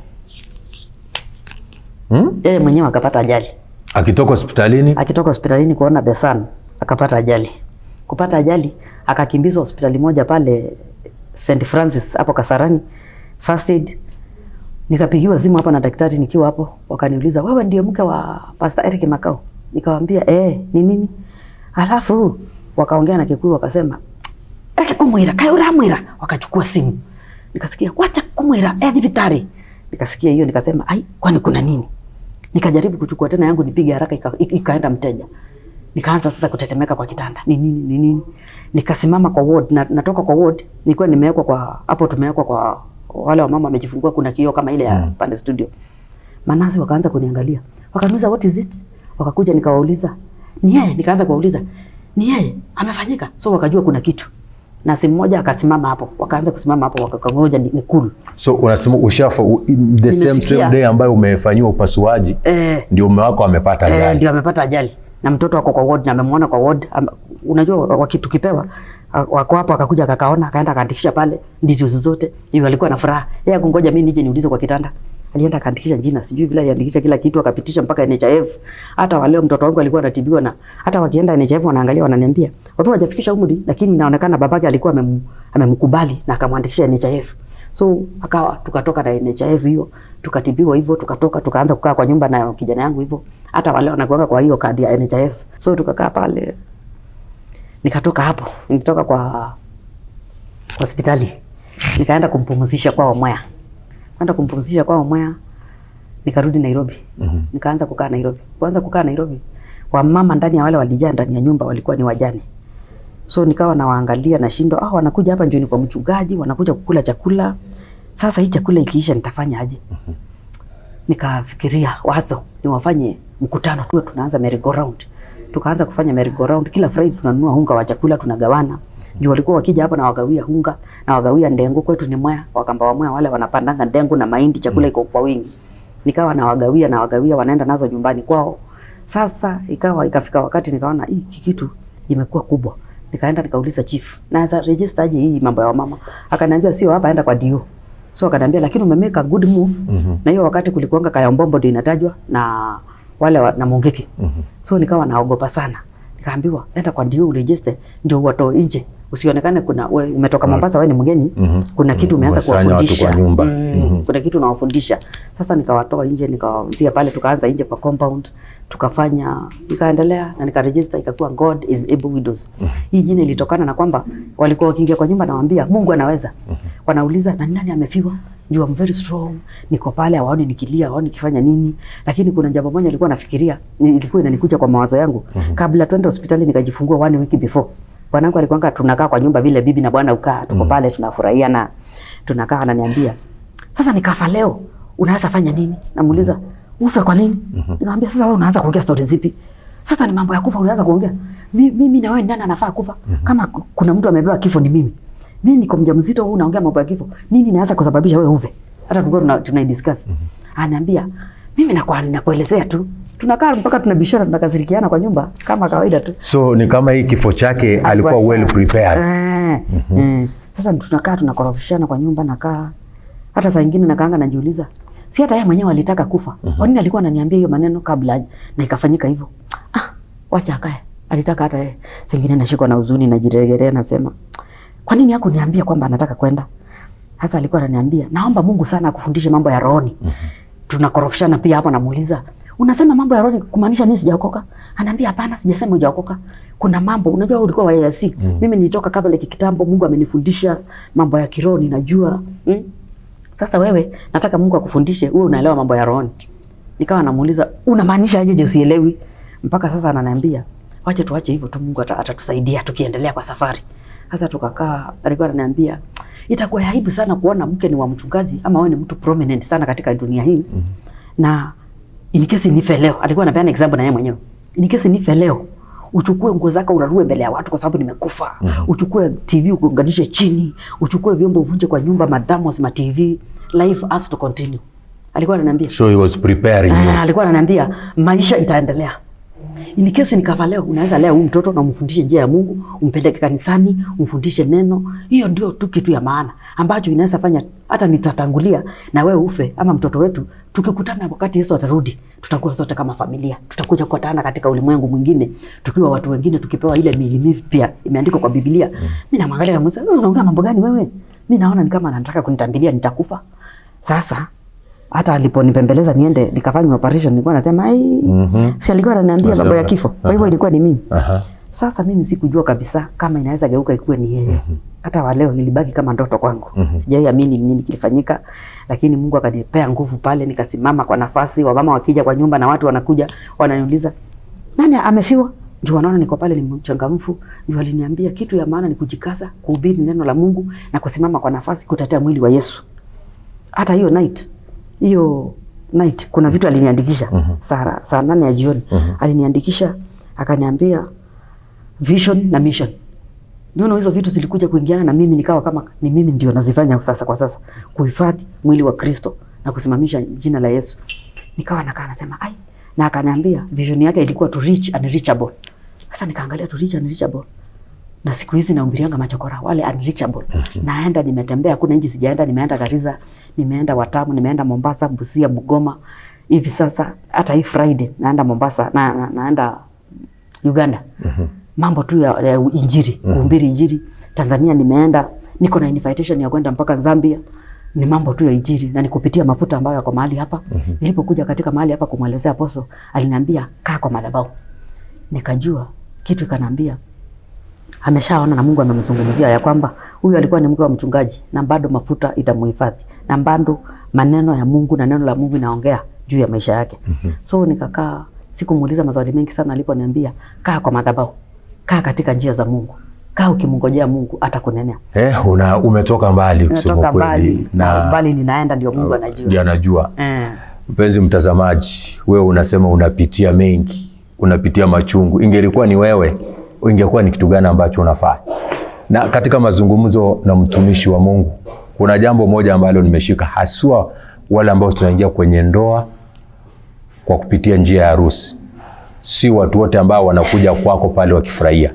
Yeye mwenyewe akapata ajali. Akitoka hospitalini. Akitoka hospitalini kuona the son, akapata ajali. Kupata ajali, akakimbizwa hospitali moja pale St Francis hapo Kasarani, first aid. Nikapigiwa simu hapa na daktari nikiwa hapo, wakaniuliza, "Wewe ndio mke wa Pastor Eric Makau?" Nikawaambia, "Eh, ni nini?" Alafu wakaongea na Kikuyu wakasema, "Eric kumwira, kae uramwira." Wakachukua simu. Nikasikia, "Wacha kumwira, eh, thibitari." Nikasikia hiyo nikasema, "Ai, kwani kuna nini?" Nikajaribu kuchukua tena yangu nipige haraka, ikaenda mteja. Nikaanza sasa kutetemeka kwa kitanda. Ni nini, ni nini? Nikasimama kwa ward na, natoka kwa ward, nilikuwa nimewekwa kwa hapo, tumewekwa kwa wale wamama wamejifungua, kuna kioo kama ile ya pande studio. Manasi wakaanza kuniangalia. Wakaniuliza, "What is it?" Wakakuja nikawauliza, "Ni yeye?" Nikaanza kuwauliza, "Ni yeye amefanyika?" So wakajua kuna kitu. Na simu moja akasimama hapo, wakaanza kusimama hapo wakangoja ni cool. So unasema ushafa the same Nimesikia. Same day ambayo umefanyiwa upasuaji ndio mume wako amepata ajali. Ndio amepata ajali na mtoto wako kwa ward na amemwona kwa ward. Unajua tukipewa wako hapo, akakuja akakaona, akaenda akaandikisha pale details zote. Hiyo alikuwa na furaha yeye, akungoja mimi nije niulize kwa kitanda. Alienda akaandikisha jina, sijui vile aliandikisha kila kitu, akapitisha mpaka NHIF. Hata wale mtoto wangu alikuwa anatibiwa na hata wakienda NHIF wanaangalia, wananiambia watu hawajafikisha umri, lakini inaonekana babake alikuwa amemkubali na akamwandikisha NHIF. So akawa tukatoka na NHIF hiyo, tukatibiwa hivyo, tukatoka, tukaanza kukaa kwa nyumba na kijana yangu hivyo. Hata wale wanakuanga kwa hiyo kadi ya NHIF. So tukakaa pale, nikatoka hapo, nilitoka kwa hospitali, nikaenda kumpumzisha kwao Mwea, kwenda kumpumzisha kwao Mwea, nikarudi Nairobi. Nikaanza kukaa Nairobi. Kuanza kukaa Nairobi, wamama ndani ya wale walijaa ndani ya nyumba walikuwa ni wajane. So nikawa nawaangalia nashindwa, ah, wanakuja hapa njoni kwa mchungaji, wanakuja kukula chakula. Sasa hii chakula ikiisha nitafanya aje? Nikafikiria wazo niwafanye mkutano, tuwe tunaanza merry go round. Tukaanza kufanya merry go round kila Friday, tunanunua unga wa chakula tunagawana. Juu walikuwa wakija hapa na wagawia unga na wagawia ndengu. Kwetu ni Mwea, Wakamba wa Mwea wale wanapandanga ndengu na mahindi, chakula iko kwa wingi. Nikawa nawagawia na wagawia, wanaenda nazo nyumbani kwao. Sasa ikawa ikafika wakati nikaona hii kitu imekuwa kubwa. Nikaenda nikauliza chief, naweza register aje hii mambo ya wamama? Akaniambia sio hapa, enda kwa DO. So akaniambia lakini umemake a good move. Na hiyo wakati kulikuanga Kayambombo ndio inatajwa na wale na Mungiki. So nikawa naogopa sana. Nikaambiwa enda kwa DO uregister ndio watoe nje. Usionekane kuna we, umetoka Mombasa, wewe ni mgeni. Kuna kitu umeanza Wasanya watu kuwafundisha. kwa nyumba. Kuna kitu nawafundisha. Sasa nikawatoa nje, nikawaanzia pale, tukaanza nje kwa compound, tukafanya, ikaendelea na nikaregister, ikakuwa God is Able Widows. Hii jina ilitokana na kwamba walikuwa wakiingia kwa nyumba nawaambia Mungu anaweza. Wanauliza na nani amefiwa? Juu I'm very strong, niko pale, hawaoni nikilia, hawaoni nikifanya nini. Lakini kuna jambo moja nilikuwa nafikiria, ilikuwa inanikuja kwa mawazo yangu. Kabla twende hospitali nikajifungua one week before. Bwanangu alikuwa tunakaa kwa nyumba vile bibi na bwana ukaa, tuko pale tunafurahia na tunakaa, ananiambia sasa nikafa leo unaweza fanya nini? Namuuliza, "Ufe kwa nini?" Nikamwambia, "Sasa wewe unaanza kuongea story zipi? Sasa ni mambo ya kufa unaanza kuongea. Mimi na wewe nani anafaa kufa? Kama kuna mtu amebeba kifo ni mimi. Mimi niko mjamzito, wewe unaongea mambo ya kifo. Nini inaweza kusababisha wewe ufe?" Hata tulikuwa tuna discuss. Ananiambia mimi nakuelezea tu. Tunakaa mpaka tunabishana, tunakasirikiana kwa nyumba kama kawaida tu. So ni kama hii kifo chake alikuwa well prepared. Eh, Sasa tunakaa tunakorofishana kwa nyumba, nakaa hata saa ingine nakaanga najiuliza, si hata yeye mwenyewe alitaka kufa. Kwa nini alikuwa ananiambia hiyo maneno kabla na ikafanyika hivyo? Ah, wacha akae. Alitaka hata yeye. Saa ingine nashikwa na huzuni, najiregelea, nasema kwa nini hakuniambia kwamba anataka kwenda? Sasa alikuwa ananiambia, "Naomba Mungu sana akufundishe mambo ya rohoni." Tunakorofishana pia hapo, namuuliza, "Unasema mambo ya rohoni kumaanisha nini, sijaokoka?" Anaambia, "Hapana, sijasema hujaokoka. Kuna mambo unajua ulikuwa wa AIC. Mimi nilitoka Catholic kitambo, Mungu amenifundisha mambo ya kiroho ninajua. Sasa wewe nataka Mungu akufundishe uwe unaelewa mambo ya rohoni." Nikawa namuuliza, "Unamaanisha aje je usielewi?" Mpaka sasa ananiambia, "Wacha tuache hivyo tu, Mungu atatusaidia tukiendelea kwa safari." Sasa tukakaa, alikuwa ananiambia itakuwa aibu sana kuona mke ni wa mchungaji ama wewe ni mtu prominent sana katika dunia hii. Na in case nife leo, alikuwa anapeana example na yeye mwenyewe. In case nife leo, uchukue nguo zako urarue mbele ya watu kwa sababu nimekufa. Uchukue TV uunganishe chini, uchukue vyombo uvunje kwa nyumba, madhamos ma TV, life has to continue. Alikuwa ananiambia. So he was preparing you. Ah, alikuwa ananiambia maisha itaendelea. In case nikafa leo, unaweza lea huyu mtoto na umfundishe njia ya Mungu, umpeleke kanisani, umfundishe neno. Hiyo ndio tu kitu ya maana. ambacho inaweza fanya hata nitatangulia na wewe ufe ama mtoto wetu, tukikutana wakati Yesu atarudi, tutakuwa sote kama familia, tutakuja kukutana katika ulimwengu mwingine tukiwa watu wengine, tukipewa ile miili mipya imeandikwa kwa Biblia. Mimi namwangalia na sasa, unaongea mambo gani wewe? Mimi naona ni kama anataka kunitambilia nitakufa. Sasa hata aliponipembeleza niende nikafanya operation, nilikuwa nasema ai, si alikuwa ananiambia mambo ya kifo, kwa hivyo ilikuwa ni mimi. Sasa mimi sikujua kabisa kama inaweza geuka ikuwe ni yeye. Hata wa leo ilibaki kama ndoto kwangu. Sijaiamini nini kilifanyika, lakini Mungu akanipea nguvu pale, nikasimama kwa nafasi. Wamama wakija kwa nyumba na watu wanakuja wananiuliza nani amefiwa, juu wanaona niko pale ni mchangamfu. Juu aliniambia kitu ya maana ni kujikaza, kuhubiri neno la Mungu na kusimama kwa nafasi kutetea mwili wa Yesu. Hata hiyo night kuna vitu aliniandikisha saa 8 ya jioni. Aliniandikisha akaniambia vision na mission. Ndio hizo vitu zilikuja kuingiana na mimi, nikawa kama ni mimi ndio nazifanya sasa kwa sasa, kuhifadhi mwili wa Kristo na kusimamisha jina la Yesu. Nikawa nakaa nasema ai, na akaniambia vision yake ilikuwa to reach unreachable. Sasa nikaangalia to reach unreachable, na siku hizi nahubirianga machokora wale unreachable. Naenda nimetembea, kuna nchi sijaenda, nimeenda Garissa, nimeenda Watamu, nimeenda Mombasa, Busia, Bugoma. Hivi sasa hata hii Friday naenda Mombasa na naenda Uganda. Mambo tu ya injili, kuhubiri injili. Tanzania nimeenda, niko na invitation ya kwenda mpaka Zambia. Ni mambo tu ya injili na nikupitia mafuta ambayo yako mahali hapa. Nilipokuja katika mahali hapa kumwelezea apostle, aliniambia kaa kwa madhabahu. Nikajua kitu ikaniambia ameshaona na Mungu amemzungumzia ya kwamba huyu alikuwa ni mke wa mchungaji na bado mafuta itamuhifadhi na bado maneno ya Mungu na neno la Mungu inaongea juu ya maisha yake. So nikakaa, sikumuuliza maswali mengi sana, aliponiambia kaa kwa madhabahu, kaa katika njia za Mungu, kaa ukimngojea Mungu atakunenea. Umetoka mbali kusema Nimetoka kweli, mbali na mbali ninaenda ndio Mungu anajua. Ndio anajua. Mpenzi mtazamaji, wewe unasema unapitia mengi, unapitia machungu. Ingelikuwa ni wewe, ingekuwa ni kitu gani ambacho unafanya? Na katika mazungumzo na mtumishi wa Mungu, kuna jambo moja ambalo nimeshika, haswa wale ambao tunaingia kwenye ndoa kwa kupitia njia ya harusi. Si watu wote ambao wanakuja kwako pale wakifurahia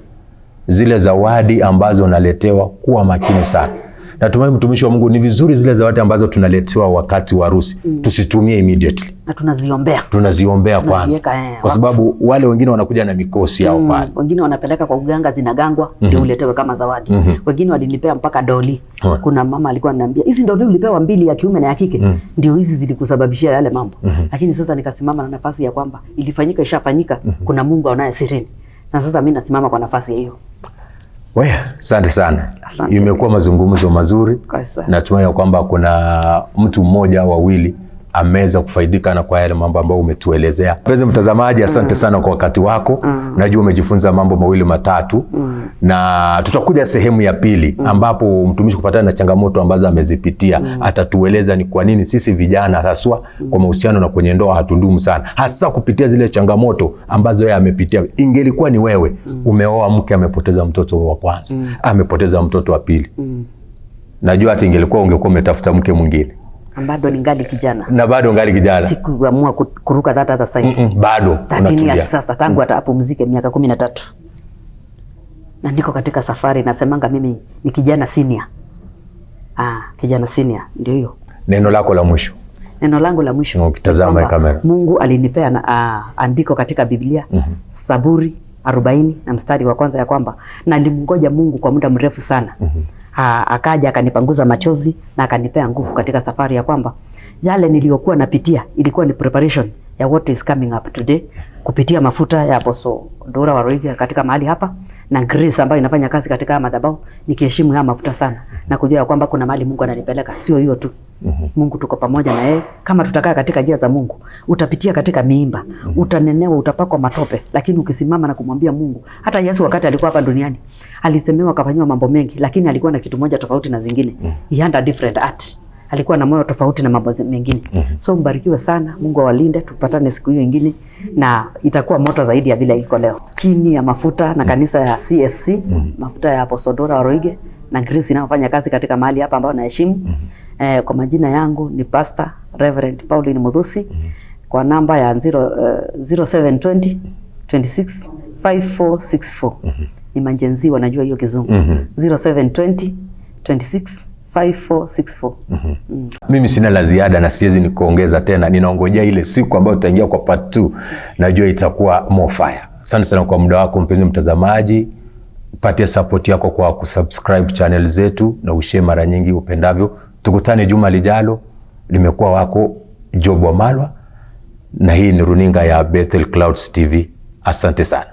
zile zawadi ambazo unaletewa. Kuwa makini sana. Natumai mtumishi wa Mungu, ni vizuri zile zawadi ambazo tunaletewa wakati wa harusi tusitumie immediately. Na tunaziombea. Tunaziombea kwanza, Tunaziweka, kwa sababu wale wengine wanakuja na mikosi yao pale. Wengine wanapeleka kwa uganga zinagangwa ndio uletewe kama zawadi. Wengine walinipea mpaka doli. Kuna mama alikuwa ananiambia hizi doli ulipewa mbili, ya kiume na ya kike, ndio hizi zilikusababishia yale mambo. Lakini sasa nikasimama na nafasi ya kwamba ilifanyika, ishafanyika, kuna Mungu anaye sirini. Na sasa mimi nasimama kwa nafasi hiyo. Asante sana. Asante. Imekuwa mazungumzo mazuri. Kabisa. Natumai kwamba kuna mtu mmoja au wawili ameweza kufaidika na kwa yale mambo ambayo umetuelezea. Mpenzi mtazamaji, asante sana kwa wakati wako. Najua umejifunza mambo mawili matatu. Na tutakuja sehemu ya pili ambapo mtumishi kufuatana na changamoto ambazo amezipitia atatueleza ni kwa nini sisi vijana haswa kwa mahusiano na kwenye ndoa hatudumu sana, hasa kupitia zile changamoto ambazo yeye amepitia. Ingelikuwa ni wewe, umeoa mke amepoteza mtoto wa kwanza, amepoteza mtoto wa pili. Najua hata ingelikuwa ungekuwa umetafuta mke mwingine. Bado ningali kijana. Na bado ngali kijana. Sikuamua kuruka that other side. Bado 13 unatulia. years sasa tangu hata apumzike miaka 13. Na niko katika safari, nasemanga mimi ni kijana senior. Kijana senior ndio hiyo. Neno lako la mwisho. Neno langu la mwisho. Ukitazama Kwamba kamera. Mungu alinipea na andiko katika Biblia, Saburi 40 na mstari wa kwanza, ya kwamba nalimngoja Mungu kwa muda mrefu sana. Akaja akanipanguza machozi na akanipea nguvu katika safari ya kwamba yale niliyokuwa napitia ilikuwa ni preparation ya what is coming up today, kupitia mafuta ya Apostle Dora Waruinge katika mahali hapa na Grace ambayo inafanya kazi katika madhabahu, nikiheshimu haya mafuta sana na kujua ya kwamba kuna mahali Mungu ananipeleka. Sio hiyo tu. Mungu tuko pamoja na yeye. Kama tutakaa katika njia za Mungu, utapitia katika miimba, utanenewa, utapakwa matope, lakini ukisimama na kumwambia Mungu. Hata Yesu wakati alikuwa hapa duniani alisemewa, akafanywa mambo mengi, lakini alikuwa na kitu moja tofauti na zingine. He had a different heart. Alikuwa na moyo tofauti na mambo mengine. So mbarikiwe sana, Mungu awalinde, tupatane siku hiyo nyingine na itakuwa moto zaidi ya vile iko leo. Chini ya mafuta na kanisa ya CFC, mafuta ya Apostle Dora Waruinge na Grace inayofanya kazi katika mahali hapa ambao naheshimu. Kwa majina yangu ni Pastor Reverend Pauline Muthusi, kwa namba ya 0720 26 5464. Ni manjenzi wanajua hiyo kizungu. 0720 26 5464. Mimi sina la ziada na siwezi nikuongeza tena, ninaongojea ile siku ambayo tutaingia kwa part 2, najua itakuwa more fire. Asante sana kwa muda wako mpenzi mtazamaji, patia support yako kwa kusubscribe channel zetu na ushare mara nyingi upendavyo. Tukutane juma lijalo. Nimekuwa wako Job Wamalwa na hii ni runinga ya Bethel Clouds TV. Asante sana.